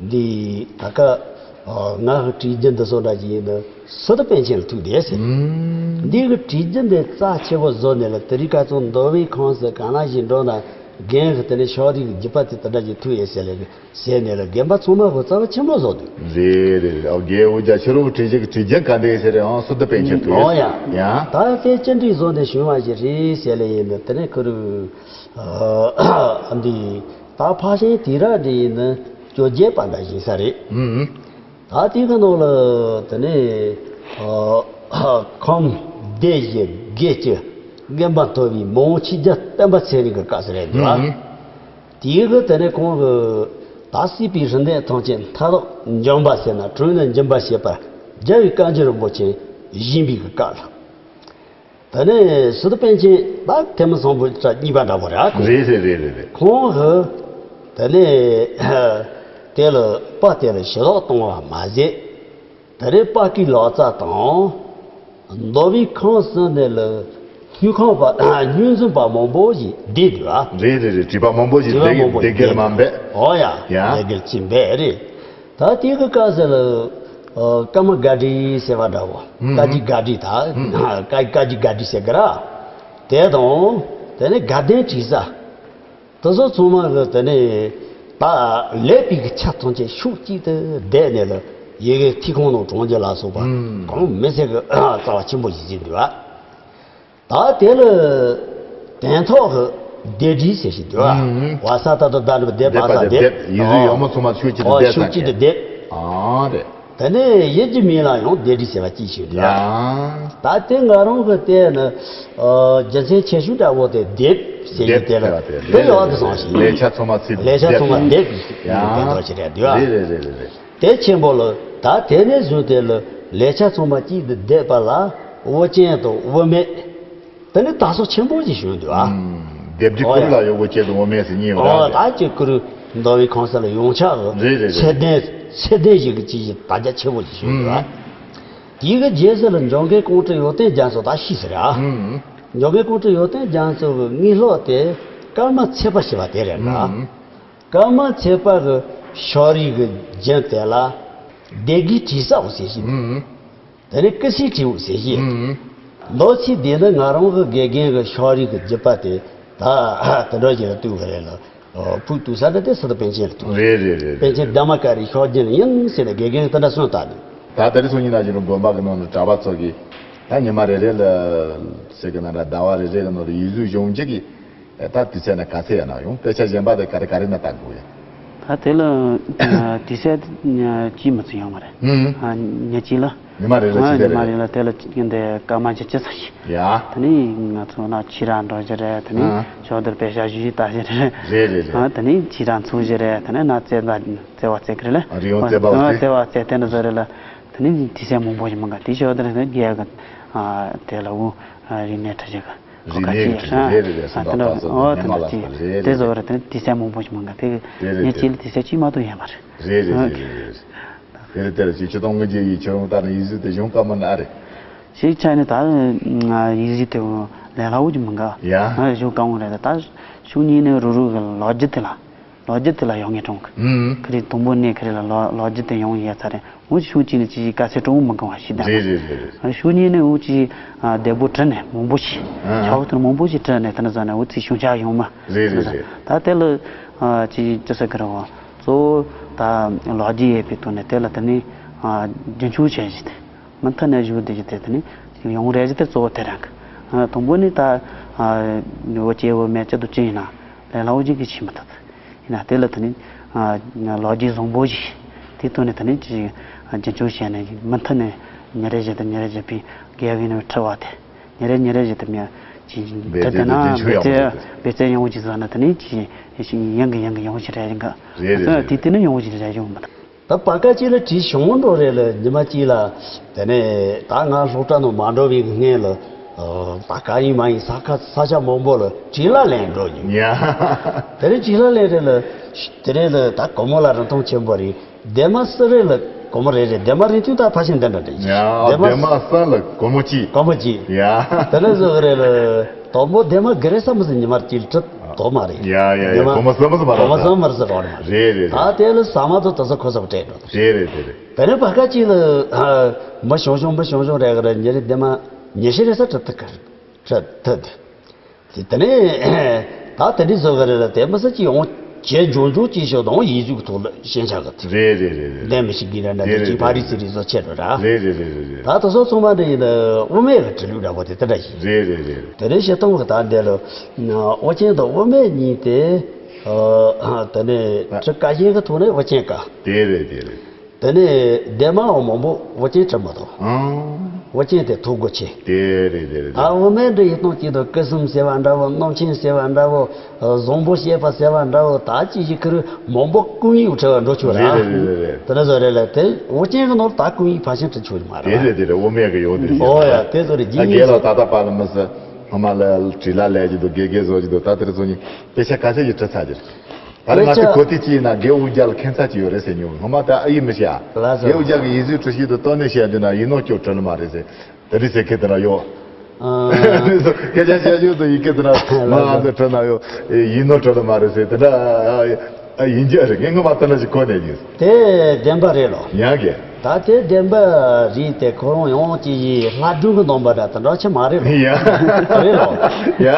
འདི་ད་ཀ་ང་གི་བྲིས་རྒྱུན་འདི་ཚོ་འདྲ་ཅིག་ཡིན་ན་སི་ཏུ་པཎ་ཆེན་ལ་ཐུག་བསྡད་ཟེར། ཨུམ། འདི་གི་བྲིས་རྒྱུན་དེ་རྩ་ཆེ་བོ་བཟོ་ནས་ལ་དེ་རིང་ཁ་སང་མདོ་དབུས་ཁམས་སུ་གང་ན་ཞིག་འགྲོ་ན་རྒན་གི་དེ་ནས་ཕྱོགས་རིས་ཀྱི་རྒྱུད་པ་དེ་དེ་འདྲ་ཅིག་ཐུག་ཡོད་ཟེར་ལས་གི་ཟེར་ནས་ལ་རྒན་པ་ཚང་མ་གི་རྩ་བ་ཆེན་པོ་བཟོ་འདུག་རེད་རེད་རེད། ཨོ་རྒན་འུ་ཅག་ཕྱི་རོལ་གྱི་བྲིས་རྒྱུན་གྱི་བྲིས་རྒྱུན་ག་འདྲ་ཡིན་ཟེར་རེད། ཨང་སི་ཏུ་པཎ་ཆེན་ཐུག་ཡོད་ཟེར། ཡང་ད་དེ་ཅི་འདྲའི་བཟོ་ནས་བྱུང་བ་ཞིག་རེད་ཟེར་ལེ་ཡིན་ནི་དེ་ནས་ཁུ་རུ་འདི་ད་ཕ་ཤེན་དེ་ར་འདྲ་ཡིན་ནི་བཅོ་བརྒྱད་པ་འདྲ་ཡིན་ས་རེད། ད་དེ་གི་ནང་ལ་དེ་ནས་ཁམས་སྡེ་བཞི་དགེ་བཅུ་དགེ་འཕེལ་མཐོ་བའི་མང་ཆོས་རྒྱལ་བསྟན་པ་ཚེ་རིང་གི་བཀའ་ཟེར་རེད་འདུག་ཨ། དེའི་གི་དེ་ནས་ཁོང་གི་ད་སྲིད་པའི་རིམ་ལྡན་ཐམས་ཅད་མཐའ་དག་འཇོམས་པ་ཟེར་ན་དྲུང་ནས་འཇོམས་པ་བྱེད་པར་ རྒྱལ་བའི་བཀའ་འགྱུར་རིན་པོ་ཆེ་བཞེངས་པའི་གི་སྐབས་ལ། དེ་ནས་སི་ཏུ་པཎ་ཆེན་ད་ཐོན་མི་བཟང་པོ་གཉིས་པ་འདྲ་པོ་རེད། ཁོང་རེད་རེད་རེད་རེད་རེད། ཁོང་གི་དེ་ནས་དེ་ལ་དཔའ་དེ་ལ་ཞུ་དག་གཏོང་བ་མ་ཟད། དེ་རིང་དཔའ་སྐུའི་ལག་རྩལ་དང་། མདོ་དབུས་ཁམས་གསུམ་ནས་ལ་དངོས་ཁམས་པ་དངོས་འཛིན་པ་མང་པོ་ཞིག་བསྡད་འདུག་ཨ། རེད་རེད་རེད། བྲིས་པ་མང་པོ་ཞིག་བྲིས་པ་མང་པོ་བསྡད་ཀྱི་རེད། མ་འབད། ཨོ་ཡ། ཡ། བསྡད་ཀྱི་ཅི་འབད་རེད། ད་དེ་གི་སྐབས་སུ་ལ་ཨ། ཀརྨ་སྒར་བྲིས་ཟེར་བ་འདྲ་བོ། ཨུམ། བཀའ་བརྒྱུད་སྒར་བྲིས་ད། ཨུམ། བཀའ་བཀའ་བརྒྱུད་སྒར་བྲིས་ཟེར་གི་ར། དེ་དང་། དེ་ནས་དགའ་ལྡན་དྲི་ཟ། དེ་ཚོ་ཚང་མ་གི་དེ་ནས་ད་ལེགས་པའི་གི་ཆ་ཚང་ཅན་ཕྱོགས་གཅིག་ཏུ་བསྡད་ནས་ལ་ཡི་གེ་ཐིག་ཁང་ནང་གྲོང་ཁྱེར་ལ་སོགས་པ་ཨུམ། གང་མི་ཚད་གི་རྩ་བ་ཆེན་པོ་ཞིག་བྱས་འདུག་ཨ། ད་དེ་ལ་དོན་ཐོག་གི་སྡེབ་བྲིས་ཟེར་ཞིག་འདུག་ཨ། ཨུམ། བ་ས་ད་དུ་ད་ནི་སྡེབ་བ་ས་སྡེབ་པ་སྡེབ། ཡིག་གཟུགས་ཡག་མོ་ཚང་མ་ཕྱོགས་གཅིག་ཏུ་ཨོ་སྡེབ་ཕྱོགས་གཅིག་ཏུ་སྡེབ། ཨ་རེད། དེ་ནས་ཡུལ་གྱི་མིང་ལ་ཡང་སྡེབ་བྲིས་ཟེར་བ་ཅིག་ཞིག་འདུག་ཡ། ད་དེ་ང་རང་གི་དེ་ནི་ཨ། རྒྱུ་མཚན་ཆེ་ཤོས་འདྲ་བོ་དེ་སྡེབ་ཟེར་གྱི་དེ་ལ་སྡེབ་ཟེར་བ་དེ་དེ་ཡག་ཏུ་སོང་ཞིག་ལས་ཆ་ཚང་མ་ཚིག་ལས་ཆ་སྡེབ་ཚང་མ་ཟེར་སྡེབ་ཡ། དེ་འདྲ་ཞིག་རེད་འདུག་ཨ། རེད་རེད་རེད་རེད། དེ་ཆེན་པོ་ལ་ད་དེ་ནས་བཟུང་སྟེ་ལ་ལས་ཆ་ཚང་མ་གཅིག་ཏུ་བསྡེབས་པ་ལ་དབུ་ཅན་དང་དབུ་མེད། དེ་ནི་དར་སྲོལ་ཆེན་པོ་ཞིག་བྱུང་འདུག་ཨ། ཨུམ། སྡེབ་སྒྲིག་ཨོ་ཡ། ཁུར་ལ་ཡོད་དགོས་ཆེད་དུ་དབུ་མེད་ཟེར་མཁན་ཡོད་ཨོ་ར། ད་ཅིག་ཁུར་མདོ་དབུས་ཁམས་གསུམ་ལ་ཡོངས་ཁྱབ་རེད་རེད་རེད། ཚད་ལྡན་ཚད་ལྡན་ཞིག་གི་ཅིག་དར་རྒྱས་ཆེན་པོ་ཞིག་བྱུང་འདུག་ཨ། ཨུམ། དེའི་གི་རྗེས་སུ་ལ་འཇམ་མགོན་ཀོང་སྤྲུལ་ཡོན་ཏན་རྒྱ་མཚོ་ད་ཤི་ཟེར་ཨ། ཨུམ། འཇམ་མགོན་ཀོང་སྤྲུལ་ཡོན་ཏན་རྒྱ་མཚོ་གི་དངོས་ལྷག་དེ་ཀརྨ་ཚེ་དཔལ་ཞེས་པ་དེ་རེད་ཨ། ཨུམ། ཀརྨ་ཚེ་དཔལ་གྱི་ཕྱག་རིས་ཀྱི་རྒྱན་དེ་ལ་སྡེ་དགེའི་དྲི་ཟའོ་ཟེར་ཞིང་། ཨུམ། དེ་ནས་ཀི་སིའི་དྲིའོ་ཟེར་ཞིང་། ཨུམ། མདོ་ཚིག་འདི་ནི་ང་རང་གི་དགེ་རྒན་གྱི་ཕྱག་རིས་ཀྱི་བརྒྱུད་པ་དེ་ད་དེ་འདྲ་ཞིག་ལ་གཏུགས་པ་རེད་ལ། ཕུགས་གཏུགས་ས་ནི་དེ་སི་ཏུ་པཎ་ཆེན་ལ་གཏུགས། རེད་རེད་རེད། པཎ་ཆེན་གདམས་ངག་གི་ཕྱག་རྒྱན་ཡིན་ཟེར་ནས་དགེ་རྒན་དེ་འདྲ་གསུངས་བཏང་ནས། ད་དེ་རིང་སང་ཉིན་ནང་བཞིན་དུ་དགོན་པ་གི་ནང་དུ་གྲྭ་པ་ཚོ་གིས་ད་ཉི་མ་རེ་རེ་ལ་ཟེར་གི་ན་འདྲ་ཟླ་བ་རེ་རེ་གི་ནང་དུ་ཡིག་གཟུགས་སྦྱོང་རྒྱུ་གི་ད་དུས་ཚོད་ནི་ག་ཚད་ཡོད་ན་ཡོང་། དཔེ་ཆ་གཞན་པ་དེ་ག་རེ་ག་རེ་ན་ལྟ་དགོས་ཡ། ད་དེ་ལ་དུས་ཚོད་གཅིག་མ་ཚད་ཡོང་བ་རེད། ཨུམ། ཉིན་གཅིག་ལ། ཉི་མ་རེ་ལ་ཨ་གཅིག་ཉི་མ་རེ་རེད། རེ་ལ་དེ་ལ་འདི་སྐར་མ་བཅུ་གཅིག་ཙམ་ཞིག་ཡ། དེ་ནས་ང་ཚོ་ན་ཕྱི་ར་འགྲོ་རྒྱུ་རེད། དེ་ནས་ཨ་ཞོགས་དུར་པེ་ཤ་ཞུ་ཞུ་ལྟ་རྒྱུ་རེད། རེད་རེད་རེད། ཨ་དེ་ནས་ཕྱི་ར་འཚོ་རྒྱུ་རེད། དེ་ནས་ན་རྩེད་ད་རྩེ་བ་རྩེ་གི་རེད་ལ། ཨ་རི་ཡོང་རྩེད་པ་ཨ་རྩེ། རྩེད་བ་རྩེ་དེ་འདྲ་བཟོ་རེད་ལ། དེ་ནས་དུས་ཚོད་མང་པོ་ཞིག་མི་འགའ་དེ་ཞོགས་དུར་ནས་རྒྱལ་གི་ཨ་དེ་ལ་འུ་རིག་གནས་ཁྲིད་རྒྱུ་གི་རིག་གནས་ཀྱི་ཁྲིད་རེད་རེད་རེད། སེམས་ཐག་པ་སོགས་ཉམས་མ་ལགས་སོགས་རེད་རེད། དེ་ཚོ་རེད། དེ་དུས་ཚོད་མང་པོ་ཞིག་མི་འགའ་དེ་རེད་རེད། ངས་རེད། ཅི་ལ་དུས་ཚོད་ཅིག་མ་གཏོགས་ཡོད་མ་རེད། རེད་རེད་རེད་རེད། དེ་རེད་དེ་རེད། ཅིག་ཆུ་དོང་ངོས་ཀྱི་ཡིག་ཆུ་རུང་ལྟར་ན་ཡིག་གཟུགས་དེ་གཞུང་བཀའ་མོལ་ཨ་རེད། ཞིག་ཆ་ནས་ད་ཡིག་གཟུགས་དེ་ལས་སླ་བོ་ཅིག་མི་འགའ། ཡ། གཞུང་བཀའ་མོལ་རེད། ད་ཤུགས་ཉིན་ནས་རུ་རུ་གི་ལོ་རྒྱུས་དེ་ལ། ལོ་རྒྱུས་དེ་ལ་ཡོང་ངེས་གྲོང་གི་ཨུམ། ཁི་རི་དུམ་བུ་ནས་ཁི་རི་ལ་ལོ་ལོ་རྒྱུས་དེ་ཡོང་ཡས་ཚ་རེད། འུ་ཆུང་ཆུང་ནས་ཅི་ཞིག་དཀའ་ཚེགས་སྤྲོ་བོ་མི་དགོས་པ་ཞིག་ད། རེད་རེད་རེད་རེད། ཤུགས་ཉིན་ནས་འུ་ཅི་བདེ་པོ་བྲིས་ནས་མང་པོ་ཞིག་ཨ་ཆག་ཐུན་མང་པོ་ཞིག་བྲིས་ནས་དེ་འདྲ་བཟོ་ནས་འུ་ཚིག་ཤུང་ཆག་ཡོང་མ། རེད་རེད་རེད། ད་དེ་ལ་ཅི་ཅི་ཟེར་གི་རེད་བ། གཙོ་བོ་ད་ལོ་རྒྱུས་ཡོད་པའི་ཐོག་ནས་དེ་ལ་དེ་ནས་རྒྱུན་འཁྱོངས་བྱས་ཞིག་དེ་མུ་མཐུད་ནས་བཞུགས་བསྡད་ཀྱི་དེ་དེ་ནས་ཡོང་རེ་ཞིག་དེ་གཙོ་བོ་དེ་རང་གི་དང་པོ་ནས་ད་འུ་སྐྱེ་བོ་མེད་ཅི་དུ་ཅི་ཡིན་ན་ལས་སླ་བོ་ཅིག་གི་ཆེས་མི་ཐུབ། ཡིན་ན་དེ་ལ་དེ་ནི་ལོ་རྒྱུས་བཟང་པོ་ཞིག་དེའི་ཐོག་ནས་དེ་ནི་ཅིག་རྒྱུན་འཁྱོངས་བྱས་ནས་མུ་མཐུད་ནས་ཉིན་རེ་བཞིན་དུ་ཉིན་རེ་བཞིན་པའི་དགེ་བའི་ནང་ཁྲིད་པ་དེ་ཉིན་རེ་ཉིན་རེ་བཞིན་དུ་མི་ཅིག་རྒྱུན་འཁྱོངས་ཡག་པོ་འབད་བརྩོན་ཡག་པོ་ཅིག་བཟོ་ན་དེ་ནི་ཅིག་ཡང་གི་ཡང་གི་ཡོང་ཞིག་རེད་ཡིན་ག་རེད་རེད་རེད། དེ་དེ་ནི་ཡོང་ཞིག་རེད་ཡོང་མི་ཐུབ། ད་བར་སྐབས་ཅིག་ལ་བྲིས་བྱུང་འགྲོ་རེད་ལ་ཉི་མ་གཅིག་ལ། དེ་ནས་ད་ང་སློབ་གྲྭ་ནང་མ་འགྲོ་བའི་སྔོན་ལ། ད་ག་ཡིན་མ་ཡིན་ས་ཁ་ས་ཆ་མང་པོ་ལ་བྲིས་ལ་ལེན་འགྲོ་ཡིན། ཡ། དེ་རིང་བྲིས་ལ་ལེན་རེད་ལ། དེ་རིང་ལ་ད་སྒོར་མོ་ལ་རིན་ཐང་ཆེན་པོ་རེད། ལྡན་མ་སུ་རེད་ལ་སྒོར་མོ་རེད་རེད། ལྡན་མ་རིན་ཐང་ད་ཕལ་ཆེར་འདི་འདྲ་རེད། ཡ། ལྡན་མ་ལྡན་མ་ས་ལ་སྒོར་མོ་གཅིག་སྒོར་མོ་གཅིག་ཡ། དེ་ལ་བཟོ་གི་རེད་ལ། དང་པོ་ལྡན་མ་གི་རེད་ས་མི་སྲིད་ཉི་མ་གཅིག་ལ་གྲི་དོ་མ་རེད། ཡ་ཡ་ཡ། ཉི་མ་སྒོར་མོ་ས་མི་སྲིད་མ་རེད། སྒོར་མོ་ས་མི་སྲིད་རོགས་མ་རེད། རེད་རེད། ད་དེ་ལ་ཟ་མ་ཐོ་དེ་ཚོ་ཁོ་ཚོ་སྤྲད་འགྲོ། རེད་རེད་རེད་རེད། དེ་ནས་བར་སྐབས་ཅིག་ལ་མི་ཞང་ཞང་མི་ཞང་ཞང་རེ་ག་རེ་ཉིན་རེ་ལྡན་མ་ཉི་ཤུ་རེ་ས་གྲི་ཐུག་གི་རེད། གྲི་ཐུག་དེ། དེ་ནས་ད་དེ་འདྲའི་བཟོ་གི་རེད་ལ། དེ་མི་སྲིད་ཅིག་ཡོང་བྱས་འབྱུང་འབྱུང་ཅིག་ཤོག་དང་ཡིག་གཟུགས་ཐོག་ལ་ཤེས་བྱ་གི་ཐུག་རེད་རེད་རེད་རེད། ལྡན་མི་ཞིག་གི་ར་འདྲ་རེད་ཅིག་རེད་ཕ་རི་སི་རི་བཟོ་ཆེ་འགྲོ་ར། རེད་རེད་རེད་རེད་རེད། ད་དེ་ཚོ་ཚང་མ་འདྲ་ཡིན་ན་དབུ་མེད་ཀྱི་གྲི་ལུགས་འདྲ་པོ་དེ་དེ་འདྲ་ཞིག་རེད་རེད་རེད་རེད། དེ་ནས་བཤད་སྟངས་ཀྱི་ད་འདི་ལ་དབུ་ཅན་དང་དབུ་མེད་གཉིས་དེ། ཨ་དེ་ནས་གྲི་ཀ་ཅན་གྱི་ཐོག་ནས་དབུ་ཅན་ཀ་དེ་རེད་དེ་རེད། དེ་ནས་འདན་མ་འོ་མང་པོ་དབུ་ཅན་བྲིས་མ་ཐུབ། ཨང་། དབུ་ཅན་དེ་ཐུགས་དགོས་ཆེ། དེ་རེད་དེ་རེད། ད་དབུ་མེད་འདྲ་ཡིན་སྟངས་ཀྱི་དུ་སྐུ་གསུམ་ཟེར་བ་འདྲ་བོ། གནམ་ཆེན་ཟེར་བ་འདྲ་བོ། བཟང་པོ་བཤད་པ་ཟེར་བ་འདྲ་བོ། ད་ཅི་ཞིག་ཁུར་མང་པོ་སྐུང་ཡིག་བྲི་བ་འགྲོ་ཆོག་ར། རེད་རེད་རེད་རེད། དེ་འདྲ་བཟོ་རེད་ལ། དེ་དབུ་ཅན་གྱི་ནང་ད་སྐུང་ཡིག་ཕལ་ཆེར་བྲི་ཆོག་མ་རེད། དེ་རེད་དེ་རེད། དབུ་མེད་གི་ཡོད་དེ་ཟེར། ཨོ་ཡ། དེ་ཚོ་རེད། རྒྱུ་ཡིན་རྒན་ལགས་ད་ལྟ་བར་ལ་མི་ཟེར། སྔོན་མ་ལ་བྲིས་ལ་ལས་ཀྱི་འདུག་དགེ་རྒན་བཟོ་གི་འདུག་ད་དེར་ཚོ་ནི་དཔེ་ཆ་ག་ཚད་ཅིག་བྲི་ཚར་གྱི་རེད། ད་རེས་ང་ཚོས་གོ་དེ་ཅི་ཡིན་ན་རྒན་དབུ་རྒྱལ་ལ་ཁྱད་མཚར་ཅིག་ཡོད་རེད་ཟེར་མྱོང་། སྔོན་མ་ད་ཨ་ཡིན་མི་ཤེས་ཨ། ལགས་སོ། རྒན་དབུ་རྒྱལ་གྱི་ཡིག་གཟུགས་བྲི་ཤེས་དུ་གཏོང་ནས་བཤད་དུས་ན་ཡིན་ནོ་སྐྱོ་བྲི་ལ་མ་རེད་ཟེར། དེ་རིང་ཟེར་མཁན་དེ་འདྲ་ཡོད། ཨ། སྐད་ཆ་བཤད་རྒྱུ་དུ་ཡི་གེ་དེ་འདྲ་མ་ཨ་ཚོ་བྲི་ན་ཡོད། ཡིན་ནོ་བྲི་ལ་མ་རེད་ཟེར་དེ་འདྲ་ཨ་ཡིན་རྒྱུ་རེད། ངས་སྔོན་མ་ལྟ་ན་ཞིག་གོ་ནས་ཡིན། དེ་བདེན་པ་རེད་ལོ། ཡང་གི། ད་དེ་བདེན་པ་རེད་དེ། ཁོ་རང་ཡང་ཅི་ཡིན་ལྷ་སྒྲུང་གི་ནང་པ་འདྲ་དེ་འདྲ་ཆེ་མ་རེད་ལོ། ཡ། རེད་ལོ། ཡ།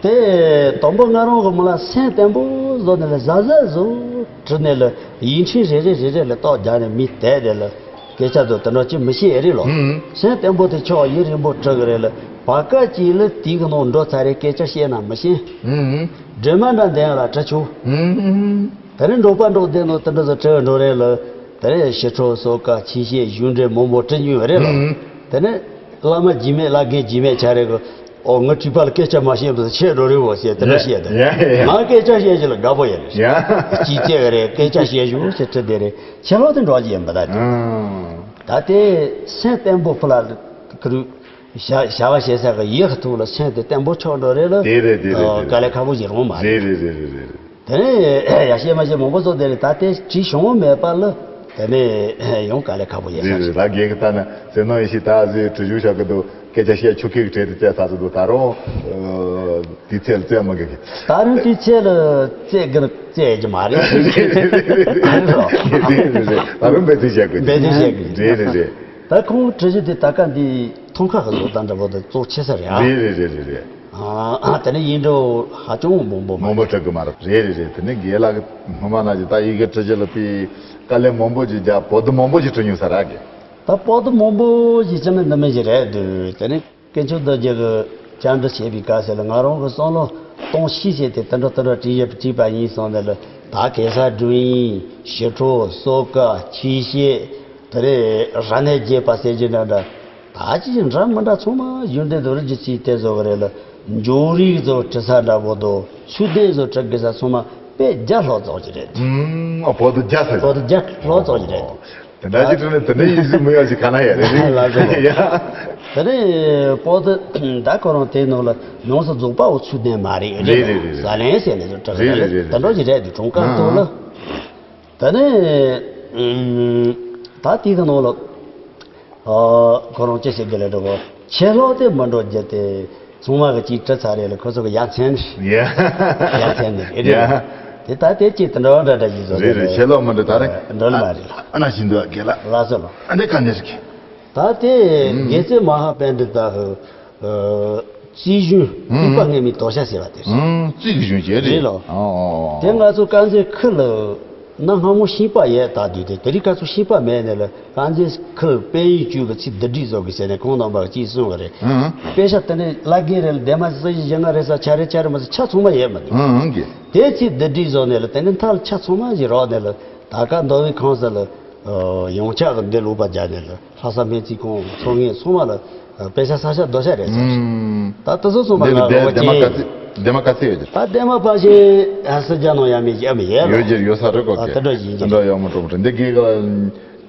དེ་དང་པོ་ང་རང་གི་མི་ལ་སེམས་བརྟན་པོ་བཟོ་ནས་ལ་གཟབ་གཟབ་བཟོ་བྲིས་ནས་ལ་ཡིག་ཕྲེང་རེ་རེ་རེ་རེ་ལ་རྟགས་རྒྱག་ནས་མི་དད་དེ་ལ་སྐད་ཆ་དུ་དེ་འདྲ་ཅི་མི་ཤེས་རེད་ལོ། ཨུམ། སེམས་བརྟན་པོ་དེ་ཆོག་ཡིན་རིང་པོ་བྲིས་གི་རེད་ལ། བར་སྐབས་ཅིག་ལ་དེའི་གི་ནང་འགྲོ་ཚར་རེད། སྐད་ཆ་བཤད་ན་མི་ཤེས། ཨུམ། སྒྲོལ་མ་འདྲ་འདན་ལ་བྲིས་ཆོག་ཨུམ། དེ་ནས་འབྲོག་པ་འབྲོག་སྡེ་ནང་དེ་འདྲ་ཚོ་བྲིས་འགྲོ་རེད་ལ། དེ་ནས་ཞི་ཁྲོ་གསོལ་ཁ་ཆོས་བཤད་གཞུང་འགྲེལ་མང་པོ་བྲིས་མྱོང་རེད་ལ། ཨུམ། དེ་ནས་བླ་མ་རྗེས་མེད་བླ་རྒན་རྗེས་མེད་ཆ་རེ་གི། ཨོ་ངའི་ཁྲིད་པ་ལ་སྐད་ཆ་མ་བཤད་པ་ཆད་འགྲོ་རེད་བོ་ཟེར་དེ་འདྲ་བཤད་དེ། ཡ་ཡ་ཡ། ང་སྐད་ཆ་བཤད་ཀྱི་ལ་དགའ་པོ་ཡིན་རེད། ཡ། ཅི་བྱེད་གི་རེད། སྐད་ཆ་བཤད་བཞུགས་ཟེར་བྲིས་དེ་རེད། ཆེ་ལོ་དེ་འགྲོ་གི་ཡིན་པ་ད་དེ། ཨང་། ད་དེ་སེམས་བརྟན་པོ་ཕུ་ལ་ཁུ་རུ། བྱ་བྱ་བ་བྱེད་ས་གི་ཡིག་ཐུག་ལ་སེམས་དེ་བརྟན་པོ་ཆགས་འགྲོ་རེད་ལ། དེ་རེད་དེ་རེད་དེ་རེད། དཀའ་ལས་ཁག་པོ་ཞིག་རང་མ་རེད། རེད་རེད་རེད་རེད། དེ་ནས་ཡ་བཤད་མ་བཤད་མང་པོ་ཚོ་དེ་རེད། ད་དེ་བྲིས་བྱུང་མེད་པ་ལ་དེ་ནས་ཡང་དཀའ་ལས་ཁག་པོ་ཡིན་རེད་ས་རེད། ཞིག་ད་རྒན་གི་ལྟ་ན་ཟེར་ནོ་ཡིན་ཞིག་ད་ཟེར་བྲིས་བཞུགས་བྱ་གི་འདུག་སྐད་ཆ་བཤད་ཆོག་གི་གྲས་དེ་བཙལ་ཚར་ཚོ་འདུག་ད་རུང་དེ་ཚད་ལ་བཙལ་མ་དགོས་གི། ད་རུང་དེ་ཚད་ལ་བཙལ་གི་བཙལ་གི་མ་རེད། རེད་རེད་རེད་རེད། ད་རུང་འབད་བརྩོན་བྱ་དགོས། འབད་བརྩོན་བྱ་དགོས། རེད་རེད་རེད། ད་ཁོང་བྲིས་གཞི་དེ་ད་ག་འདི་ཐང་ཁ་གི་བཟོ་ལྟ་འདྲ་པོ་དེ་གཙོ་ཆེ་ས་རེད་ཨ། རེད་རེད་རེད་རེད་རེད། ཨ་དེ་ནས་ཡིན་འགྲོ་ཧ་ཅང་མང་པོ་མང་པོ་བྲི་གི་མ་རེད། རེད་རེད་རེད། དེ་ནས་རྒན་ལགས་ཀྱི་སྔོན་མ་ན་ཅི་ད་ཡི་གེ་བྲི་གཞི་ལ་དཔེ་དཀའ་ལས་མང་པོ་ཅིག་རྒྱག་པོ་ཏི་མང་པོ་ཅིག་བྲི་མྱོང་ས་རེད་གི། ད་པོ་ཏི་མང་པོ་ཞིག་ཅི་མིན་འདི་མིན་ཞིག་རེད་འདུག་དེ་ནས་དཀོན་མཆོག་རྡོ་རྗེ་གི་བཅར་འདྲི་བྱས་པའི་སྐབས་སུ་ལ་ང་རང་གི་བསམ་བློ་གཏོང་ཤེས་བྱས་ཏེ་དེ་འདྲ་དེ་འདྲ་བྲིས་ཡོད་བྲིས་པ་ཡིན་བསམ་ནས་ལ། ད་གེ་སར་སྒྲུང་ཡིན། ཞི་ཁྲོ་གསོལ་ཁ་ཆོས་བཤད། དེ་རེད། ར་ནས་རྒྱས་པ་ཟེར་གྱི་འདྲ་འདྲ། ད་ཅི་འདྲ་མི་འདྲ་ཚང་མ་ཡོན་ཏན་དུ་རི་རྒྱུ་ཅིག་དེ་བཟོ་གི་རེད་ལ། འབྱུང་རིག་བཟོ་བྲི་ས་འདྲ་པོ་དོ་ཆུ་ལྡན་བཟོ་བྲི་གི་ས་ཚང་མ་དཔེ་རྒྱ་ལྷོ་ཙོག་གི་རེད། ཨུམ། ཨ་པོ་ཏི་རྒྱ་ས་པོ་ཏི་རྒྱ་ལྷོ་ཙོག་གི་རེད། དེ་འདྲ་ཅིག་བྲིས་ནས་དེ་འདྲའི་ཡིག་གཟུགས་མི་ཡག་ཅིག་ག་ན་ཡོད་རེད། ལགས་སོ། ཡ། དེ་ནས་པོ་ཏི་ད་ཁོ་རང་དེའི་ནང་ལ་ཡོངས་སུ་རྫོགས་པའོ་ཆུ་ལྡན་མ་རེད། རེད་རེད་རེད་རེད། ཟ་ལན་ཟེར་ནས་བྲི་གི་རེད་རེད་རེད། དེ་འདྲ་ཅིག་རེད་འདུག་གྲོང་ཁ་ཐོག་ལ། དེ་ནས་ཨུམ། ད་དེ་གི་ནང་ལ་ཨ་ཁོ་རང་ཅི་ཟེར་གི་ལ་འགྲོ་གོ། ཆད་ལྷག་དེ་མི་འགྲོ་རྒྱུ་དེ་ཚང་མ་གི་ཅིག་བྲི་ཚར་རེད་ལ། ཁོ་ཚོ་གི་ཡ་མཚན་ནི། ཡ། ཡ་མཚན་ནི་རེད། ཡ། དེ་ད་དེ་ཅིག་དེ་འདྲ་འདྲ་འདྲ་ཞིག་བཟོ་རེད་རེད། ཆད་ལྷག་མི་འགྲོ་ད་རེད། འགྲོ་ལ་མ་རེད་ལ། ཨ་ན་བཞིན་དུ་དགེ་ལ། ལགས་སོ་ལ། ཨ་འདི་ག་ནས་ཞིག་ད་དེ་ཨུམ། དགེ་རྩེ་མ་ཧཱ་པཎྜི་ཏ་གི་ཨ་རྩིས་གཞུང་ཨུམ། ཐེག་པ་ངེས་མེད་དོ་ཤལ་ཟེར་བ་དེ་རེད། ཨུམ། རྩིས་ཀྱི་གཞུང་བྱས་རེད། རེད་ལོ། ཨོ་ཨོ་ཨོ། དེ་ང་ཚོ་དཀར་མཛེས་ཁུལ་ལ་གནའ་སྔ་མོ་ཤིང་པ་ཡས་ད་དུས་དེ་དེ་རིང་ཁ་ཚོ་ཤིང་པ་མེད་ནས་ལ། དཀར་མཛེས་ཁུལ་དཔལ་ཡུལ་བཅུ་གི་ཚིག་བསྡུ་སྒྲིག་བཟོ་དགོས་ཟེར་ནས་ཁོང་རྣམ་པ་གཅིག་གསུང་གི་རེད། ཨུམ། དཔེ་ཆ་དེ་ནས་བླ་རྒན་རེད་ལ། འདན་མ་སྲིད་ཞི་ཞིང་ལྔ་རེད་ས་ཆ་རེ་ཆ་རེ་མ་ཟད་ཆ་ཚང་མ་ཡས་མི་འདུག་ཨུམ་ཨུམ་གི། དེ་ཚིག་བསྡུ་སྒྲིག་བཟོ་ནས་ལ། དེ་ནས་མཐའ་ལ་ཆ་ཚང་མ་ཞིག་རག་ནས་ལ། ད་ག་མདོ་དབུས་ཁམས་གསུམ་ལ་ཡོངས་ཁྱབ་ཀྱི་འདི་ལུགས་པ་སྦྱར་ནས་ལ། ལྷ་ས་སྨན་རྩིས་ཁང་ཚོ་ངེས་ཚང་མ་ལ་དཔེ་ཆ་ས་ཆ་རྡོ་ཆ་རེད་ཟེར། ཨུམ། ད་དེ་ཚོ་ཚང་མ་འདི་ལ་ང་འདི་འདི་མ་ག་ཚད་འདི་མ་ག་ཚད་ཡོད་ཀྱི། ད་འདི་མ་ཕལ་ཆེར་ཨ་སི་རྒྱ་ནང་ཡ་མི་ཡ་མི་ཡས་ལ། ཡོད་ཀྱི་ཡོད་ས་རེད་གོ། ཨ་དེ་འདྲ་ཡིན་ཀྱི། དེ་འདྲ་ཡོད་མ་གཏོགས་འདི་གི་ག་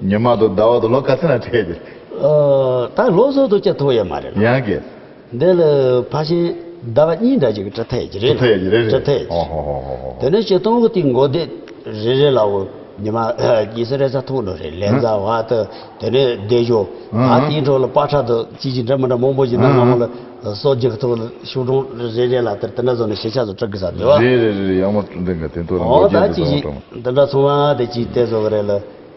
ཉི་མ་དང་ཟླ་བ་དང་ལོ་ག་ཚད་ན་འཕྲད་ཀྱི། ཨ་ད་ལོ་སོ་དུ་སྐྱ་ཐོག་ཡོད་མ་རེད་ལ། ཡང་གི། འདི་ལ་ཕལ་ཆེར་ཟླ་བ་གཉིས་འདྲ་ཅིག་གི་བྲི་ཐལ་གྱི་རེད། བྲི་ཐལ་གྱི་རེད་རེད། བྲི་ཐལ་གྱི། ཨོ་ཧོ་ཧོ་ཧོ་ཧོ། དེ་ནས་སྤྱིར་བཏང་གི་དེའི་མགོ་བདེ་རེ་རེ་ལ་འོ་ཉི་མ་གཉིས་ས་རེ་ས་ཐུག་འགྲོ་རེད། ལན་ཚ་བ་དུ་དེ་ནས་བདེ་ཞོ། ཨ་ཨ་དེའི་འཕྲོ་ལ་པ་ཁྲ་དུ་ཅི་ཅི་འདྲ་མི་འདྲ་མང་པོ་ཞིག་ན། ཨ་ང་མོ་ལ་སོ་རྒྱག་ཐུག་ལ་ཤུགས་གྲོང་རེ་རེ་ལ་དེར་དེ་འདྲ་བཟོ་ནས་ཤེས་བྱ་བཟོ་འབྲི་དགོས་ས་འདུག་བ། རེད་རེད་རེད། ཡག་མོ་འདི་འགའ་དེ་ཐོག་ལ་ཨོ་མགོ་ད་རྒྱག་ཅི་དུ་ཅི་སོང་འདི་འདྲ་ཚང་མ་དེ་ཅི་དེ་བཟོ་གི་རེད་ལ།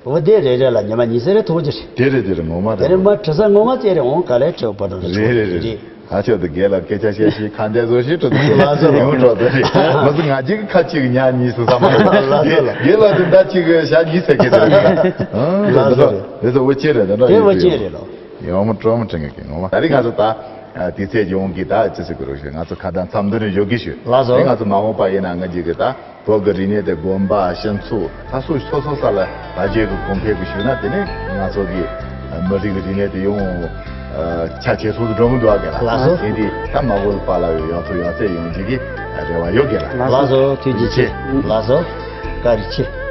བུ་དེ་རེ་རེ་ལ་ཉི་མ་གཉིས་ས་རེ་ཐོག་ཅི་རེད། དེ་རེད་དེ་རེད། ངོ་མ་དེ་རེད། རེད་མ་བྲི་ས་ངོ་མ་ཙེ་རེ་འོང་ག་ལེ་བྲི་བ་འགྲོ་རེད། རེད་རེད་རེད། ཨ་ཆོ་དེ་རྒན་ལ་སྐད་ཆ་བཤད་ཤེས་ཁ་འདས་བཟོ་ཤེས་འགྲོ་དེ་ལ་སོ་ཡོང་འགྲོ་དེ་རེད། མ་ཟད་ང་གཅིག་ཁ་གཅིག་ཉག་གཉིས་སུ་ས་མ་རེད། ལ་སོ་ལ། རྒན་ལ་དེ་ཟླ་གཅིག་གི་ཞག་གཉིས་ཟེར་གི་དེ་རེད། ཨ་ལ་སོ་རེད། དེ་ཚོ་བུ་ཆེ་རེད། དེ་འདྲ་དེ་ཡོད་བུ་ཆེ་རེད་ལོ། ཡོང་མ་སྤྲོ་མ་དྲན་གི་ངོ་མ། ད་རེས་ང་ཚོ་ད་དེ་ཚད་ཀྱི་འོང་གི་ད་ཅི་ཟེར་གི་རོ་ཞེས་ང་ཚོ་ཁ་བརྡ་མཚམས་འདི་ནས་འཇོག་གི་ཞུ། ལ་སོ། དེ་ང་ཚོ་མ་འོངས་པ་ཡིན་ན་ང་གཅིག་གི་ད། བོད་ཀྱི་རིག་གནས་དེ་དགོན་པ་སྤྱི་ཚོགས་ད་སོ་སོ་སོ་ས་ལ་དར་རྒྱས་ཀྱི་གོང་འཕེལ་གྱི་བྱུང་ན། དེ་ནས་ང་ཚོ་གི་མི་རིགས་ཀྱི་རིག་གནས་དེ་ཡང་ཆ་ཇེ་ཚོགས་སུ་འགྲོ་གི་འདུག་ག་ལགས། ལགས་སོ། དེ་འདི་ད་མ་བོད་པ་ལ་ཡང་ཡག་ཐུག་ཡག་ཚད་ཡོང་རྒྱུ་གི་རེ་བ་ཡོད་གི་ལགས། ལགས་སོ། ཐུགས་རྗེ་ཆེ། ལགས་སོ། བཀའ་དྲིན་ཆེ།